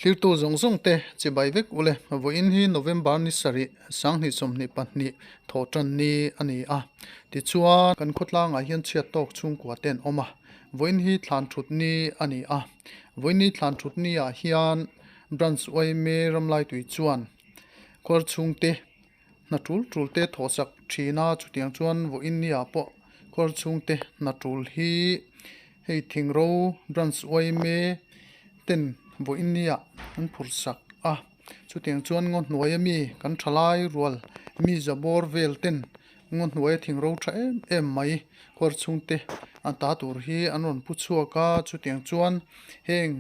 Thlirtu zawng zawng te chibai vek ule vawiin hi November ni sarih sanghnih sawmhnih pahnih thawh tan ni a ni a. Tichuan kan khawtlangah hian chhiat tawk chhungkua te an awm a, vawiin hi thlan thut ni a ni a. Vawiin ni thlan thut ni ah hian Branch yma Ramlaitui chuan khuar chhungte hna tul tul te thawh sak thin a, chutiang chuan vawiin ni ah pawh khuar chhungte hna tul hi hei Thingro Branch yma ten vawiin ni ah an phur sak a, chutiang chuan ngaw hnuai ami kan thalai rual mi za bawr vel ten ngaw hnuai a thingro tha em em mai khuar chhungte an ta tur hi an rawn pu chhuak a, chutiang chuan heng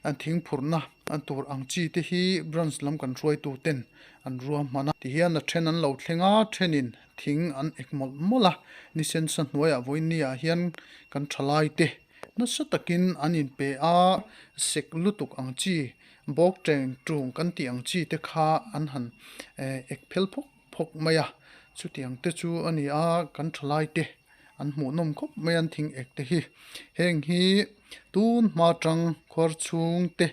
an thing phurhna an tur ang chi te hi branch lam kan hruaitu ten an ruahman a tihian a then an lo thleng a thenin thing an ek mawlh mawlh a ni sensa hnuaiah vawiin ni ah hian kan thalai te Nasa takin an inpe a, sek lutuk ang chi, bawk teng tung kan tih ang chi te kha an han ek phel phawk phawk mai a, chutiang te chu a ni a, kan thalai te an hmuhnawm khawp mai an thing ek te hi. Heng hi tun hma tang khuar chhung te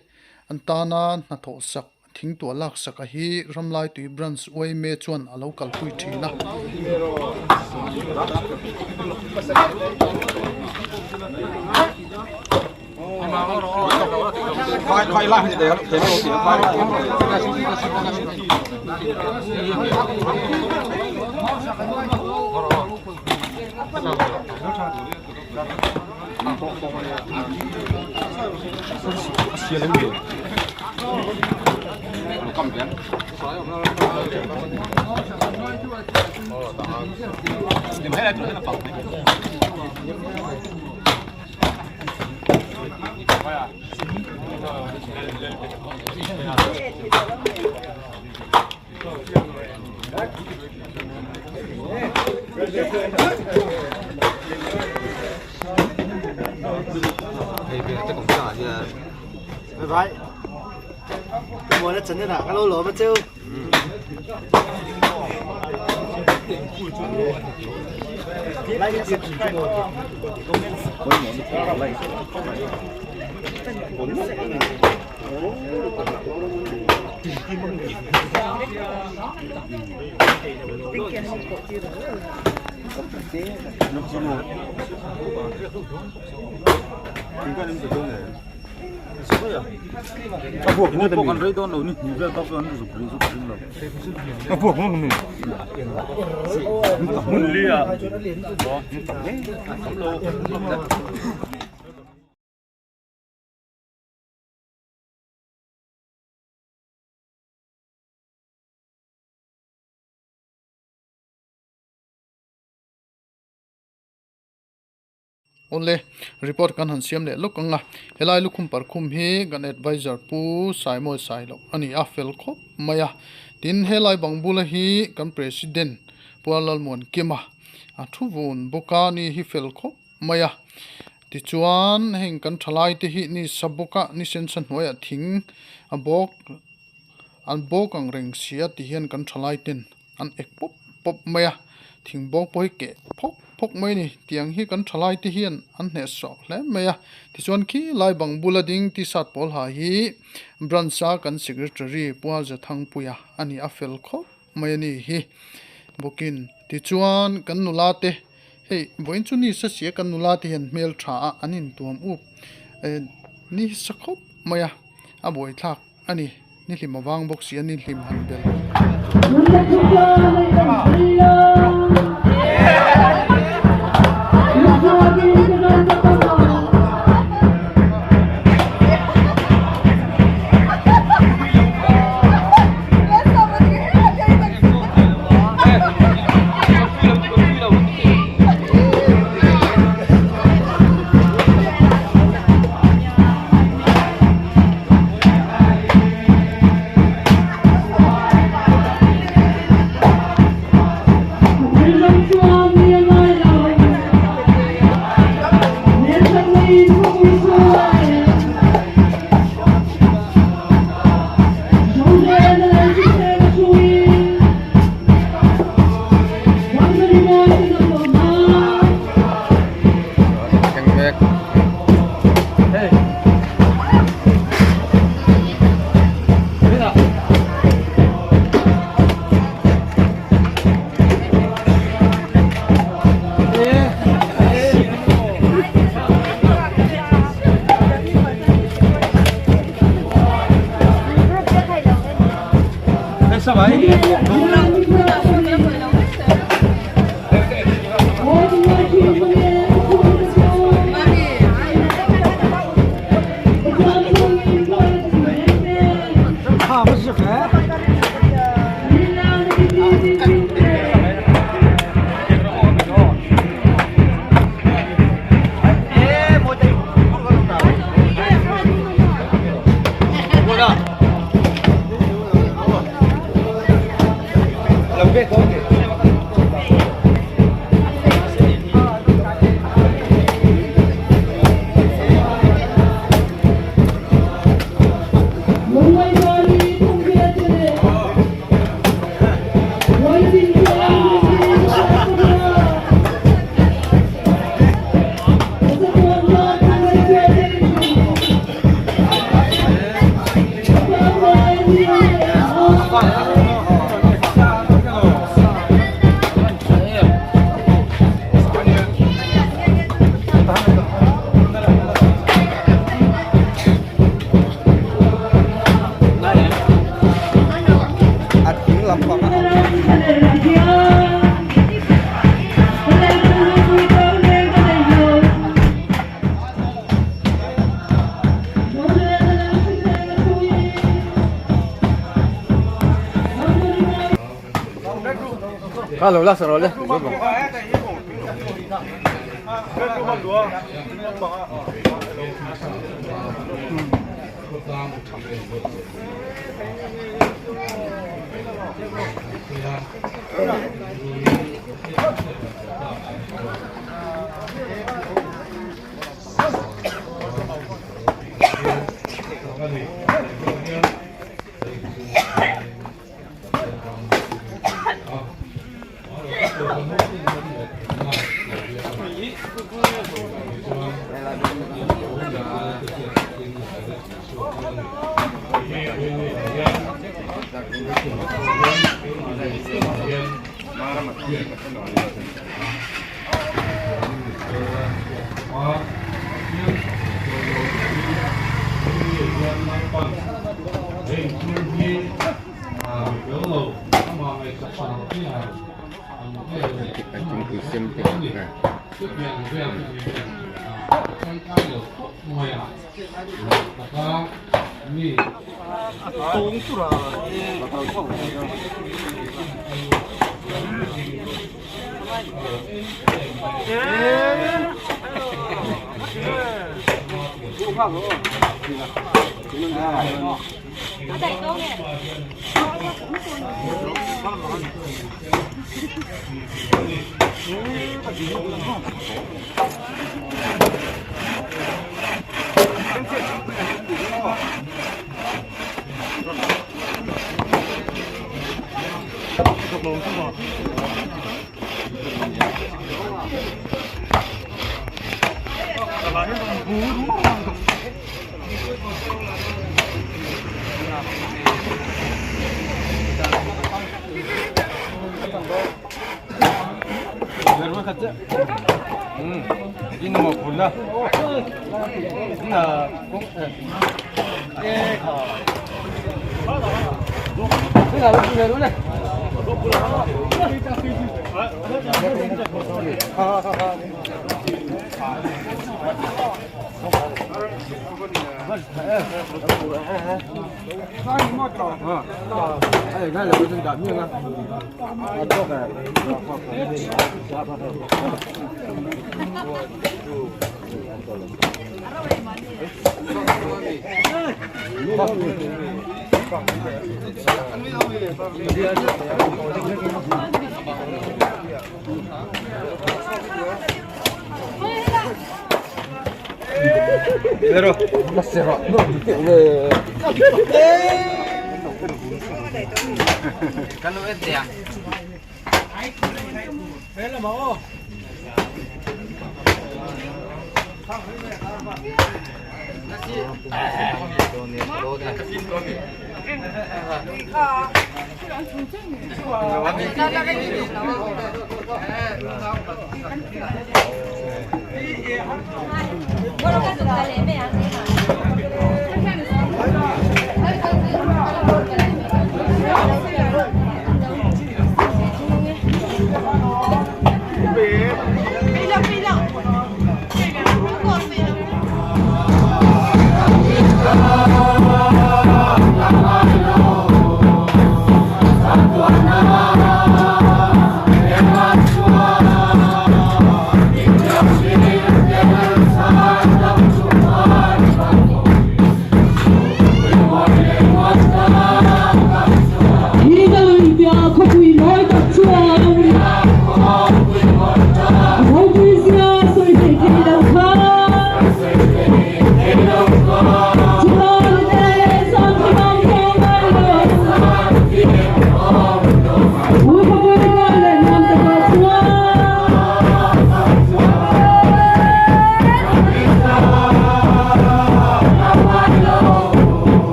an tana hnathawh sak thing tuah lak sak a hi Ramlaitui Branch yma chuan a lo kalpui thin a. Awle, report kan han siam leh lawk ang a, helai lukhum parkhum hi kan adviser Pu Saimawi Sailo a ni a, fel khawp mai a. Tin, helai bang bula hi kan president Pu Lalmuankima a thu vun bawk a, ni hi fel khawp mai a. Tichuan, heng kan thalai te hi ni sa bawk a, ni sensa hnuaiah thing a bawk an bawk ang reng si a ti hian kan thalai ten an ek pawp pawp mai a, thing bawk pawh hi keh phawk phawk mai a ni. Tiang hi kan thalai te hian an hnehsawh hle mai a, tichuan khi lai bang bula ding t-shirt pawl ha hi branch a kan secretary Pua Zathangpuia a ni a fel khawp mai a ni hi bawkin tichuan kan nula te hei vawiin chu ni sa sia kan nula te hian hmel tha a an intuam up eh ni sa khawp mai a a buaithlak a ni ni hlim avang bawk si a ni hlim han bel.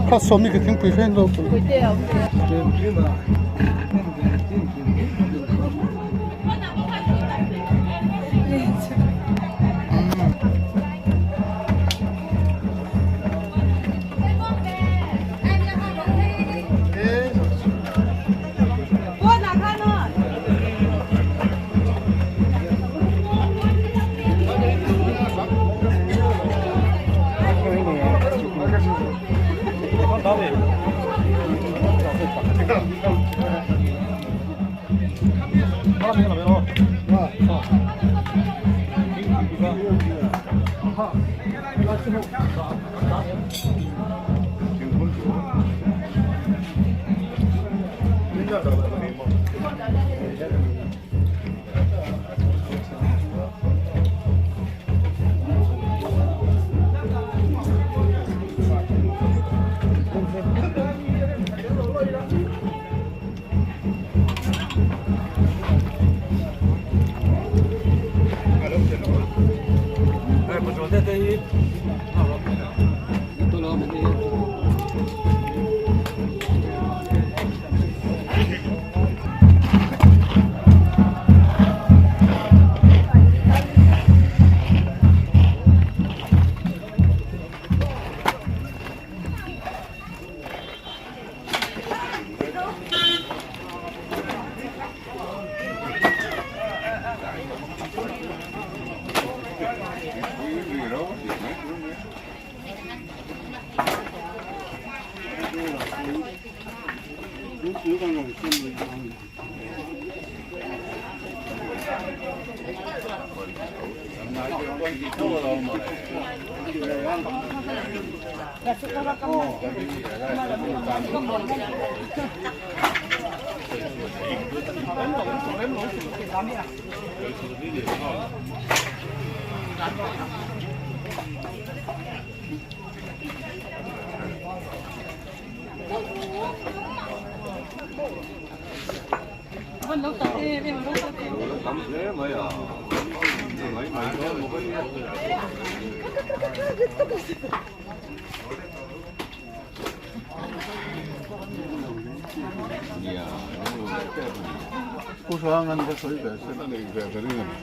Kha sawmi ka thingpui hreng lo. Pu Hrang an va sawi ve se a neih ve ka ring a ni.